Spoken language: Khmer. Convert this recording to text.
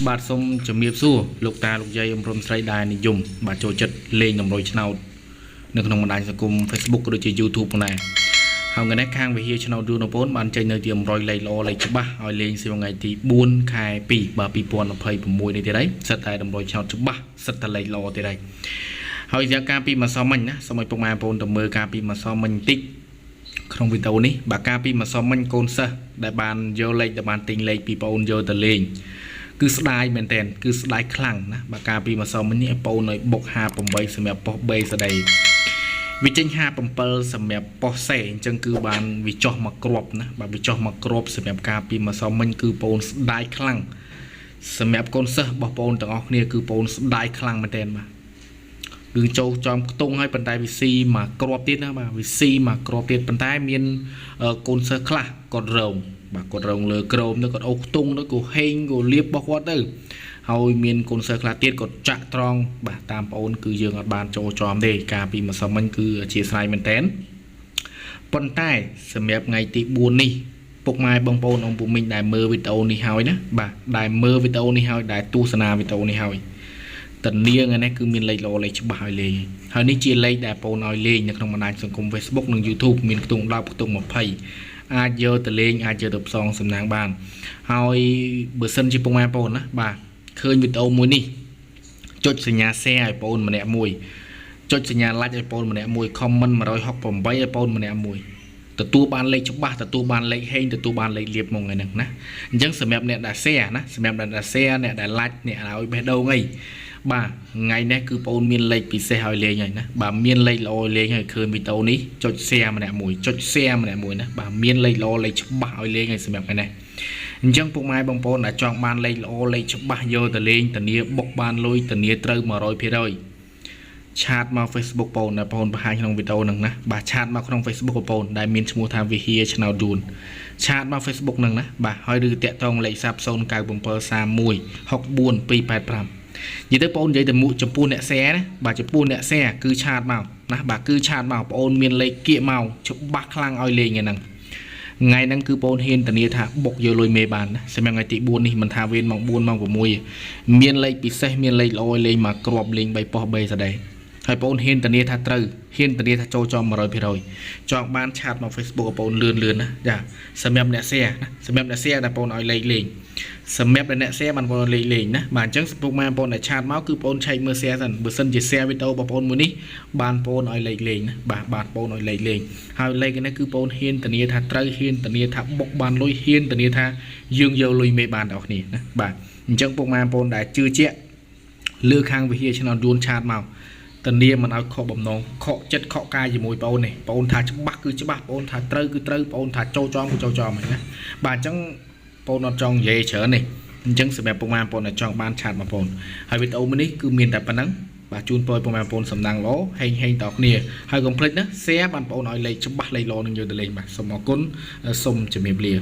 បាទសូមជំរាបសួរលោកតាលោកយាយអ៊ំរុំស្រីដែលនិយមបាទចូលចិត្តលេងតម្រុយឆ្នោតនៅក្នុងបណ្ដាញសង្គម Facebook ក៏ដូចជា YouTube ផងដែរហើយថ្ងៃនេះខាងវិហារឆ្នោតយួនបងប្អូនបានចេញនៅទីតម្រុយលេខល្អលេខច្បាស់ឲ្យលេងសៀវថ្ងៃទី4ខែ2បាទ2026នេះទៀតហើយសិតតែតម្រុយឆ្នោតច្បាស់សិតតែលេខល្អទៀតហើយហើយសម្រាប់ការពីម្សិលមិញណាសូមឲ្យពុកម៉ែបងប្អូនទៅមើលការពីម្សិលមិញបន្តិចក្នុងវីដេអូនេះបាទការពីម្សិលមិញកូនសិស្សដែលបានយកលេខដែលបានទិញលេខពីបងប្អូនយកទៅលេង គឺស្ដាយមែនតើគឺស្ដាយខ្លាំងណាបាទការពីម្សិលមិញនេះបងឲ្យបុក58សម្រាប់ប៉ុស្តិ៍ B ស្ដីវាចេញ57សម្រាប់ប៉ុស្តិ៍ C អញ្ចឹងគឺបានវាចោះមកគ្រាប់ណាបាទវាចោះមកគ្រាប់សម្រាប់ការពីម្សិលមិញគឺបងស្ដាយខ្លាំងសម្រាប់កូនសិស្សរបស់បងទាំងអស់គ្នាគឺបងស្ដាយខ្លាំងមែនតើបាទគឺចូលចំខ្ទង់ហើយប៉ុន្តែវាស៊ីមកគ្រាប់ទៀតណាបាទវាស៊ីមកគ្រាប់ទៀតប៉ុន្តែមានកូនសិស្សខ្លះគាត់រងបាទគាត់រងលើក្រោមទៅគាត់អូសខ្ទង់ទៅក៏ហេងក៏លៀបរបស់គាត់ទៅហើយមានកូនសិស្សខ្លះទៀតគាត់ចាក់ត្រង់បាទតាមប្អូនគឺយើងអត់បានចូលចំទេការពីម្សិលមិញគឺអធិស្ឋានមែនតែនប៉ុន្តែសម្រាប់ថ្ងៃទី4នេះពុកម៉ែបងប្អូនអង្គពូមីងដែលមើលវីដេអូនេះហើយណាបាទដែលមើលវីដេអូនេះហើយដែលទស្សនាវីដេអូនេះហើយតនាថ្ងៃនេះគឺមានលេខល្អលេខច្បាស់ឲ្យលេងហើយនេះជាលេខដែលបងឲ្យលេងនៅក្នុងបណ្ដាញសង្គម Facebook និង YouTube មានខ្ទង់10ខ្ទង់20អាចយកទៅលេងអាចយកទៅផ្សងសំណាងបានហើយបើសិនជាពុកម៉ែបងប្អូនណាបាទឃើញវីដេអូមួយនេះចុចសញ្ញា share ឲ្យបងប្អូនម្នាក់មួយចុចសញ្ញា like ឲ្យបងប្អូនម្នាក់មួយ comment 168ឲ្យបងប្អូនម្នាក់មួយទទួលបានលេខច្បាស់ទទួលបានលេខហេងទទួលបានលេខលៀបមកថ្ងៃហ្នឹងណាអញ្ចឹងសម្រាប់អ្នកដែល share ណាសម្រាប់អ្នកដែល share អ្នកដែល like អ្នកឲ្យបេះដូងអីបាទថ្ងៃនេះគឺបងអូនមានលេខពិសេសឲ្យលេងហើយណាបាទមានលេខល្អឲ្យលេងហើយឃើញវីដេអូនេះចុច share ម្នាក់មួយចុច share ម្នាក់មួយណាបាទមានលេខល្អលេខច្បាស់ឲ្យលេងហើយសម្រាប់ថ្ងៃនេះអញ្ចឹងពុកម៉ែបងប្អូនដែលចង់បានលេខល្អលេខច្បាស់យកទៅលេងធានាបុកបានលុយធានាត្រូវ100% chat មក Facebook បងដែលបងបង្ហាញក្នុងវីដេអូហ្នឹងណាបាទ chat មកក្នុង Facebook បងដែលមានឈ្មោះថាវិហារឆ្នោតយួន chat មក Facebook ហ្នឹងណាបាទហើយឬតាក់ទងលេខសាប់09731 64285និយាយទៅបងនិយាយទៅមុខចំពោះអ្នក share ណាបាទចំពោះអ្នក share គឺ chat មកណាបាទគឺ chat មកបងអូនមានលេខគៀកមកច្បាស់ខ្លាំងឲ្យលេងហ្នឹងថ្ងៃហ្នឹងគឺបងហ៊ានធានាថាបុកយកលុយមេបានណាសម្រាប់ថ្ងៃទី4នេះមិនថាវេនម៉ោង4ម៉ោង6មានលេខពិសេសមានលេខល្អឲ្យលេងមកគ្រាប់លេង3ប៉ុស្តិ៍3សដេហើយបងហ៊ានធានាថាត្រូវហ៊ានធានាថាចូលចំ100%ចង់បាន chat មក Facebook បងលឿនលឿនណាចាសម្រាប់អ្នក share ណាសម្រាប់អ្នក share ដែលបងឲ្យលេខលេងសម្រាប់អ្នក share បានបងលេខលេងណាបាទអញ្ចឹងពុកម៉ែបងដែល chat មកគឺបងឆែកមើល share សិនបើសិនជា share វីដេអូបងប្អូនមួយនេះបានបងឲ្យលេខលេងណាបាទបាទបងឲ្យលេខលេងហើយលេខនេះគឺបងហ៊ានធានាថាត្រូវហ៊ានធានាថាបុកបានលុយហ៊ានធានាថាយើងយកលុយមេបានដល់គ្នាណាបាទអញ្ចឹងពុកម៉ែបងដែលជឿជាក់លើខាងវិហារឆ្នោតយួន chat មកធានាមិនឲ្យខកបំណងខកចិត្តខកកាយជាមួយបងអូននេះបងអូនថាច្បាស់គឺច្បាស់បងអូនថាត្រូវគឺត្រូវបងអូនថាចូលចំគឺចូលចំហ្នឹងណាបាទអញ្ចឹងបងអូនអត់ចង់និយាយច្រើននេះអញ្ចឹងសម្រាប់ពុកម៉ែបងប្អូនដែលចង់បាន chat មកបងហើយវីដេអូមួយនេះគឺមានតែប៉ុណ្ណឹងបាទជូនពរពុកម៉ែបងប្អូនសំណាងល្អហេងហេងតគ្នាហើយកុំភ្លេចណា share បានបងប្អូនឲ្យលេខច្បាស់លេខល្អនឹងយកទៅលេងបាទសូមអរគុណសូមជំរាបលា។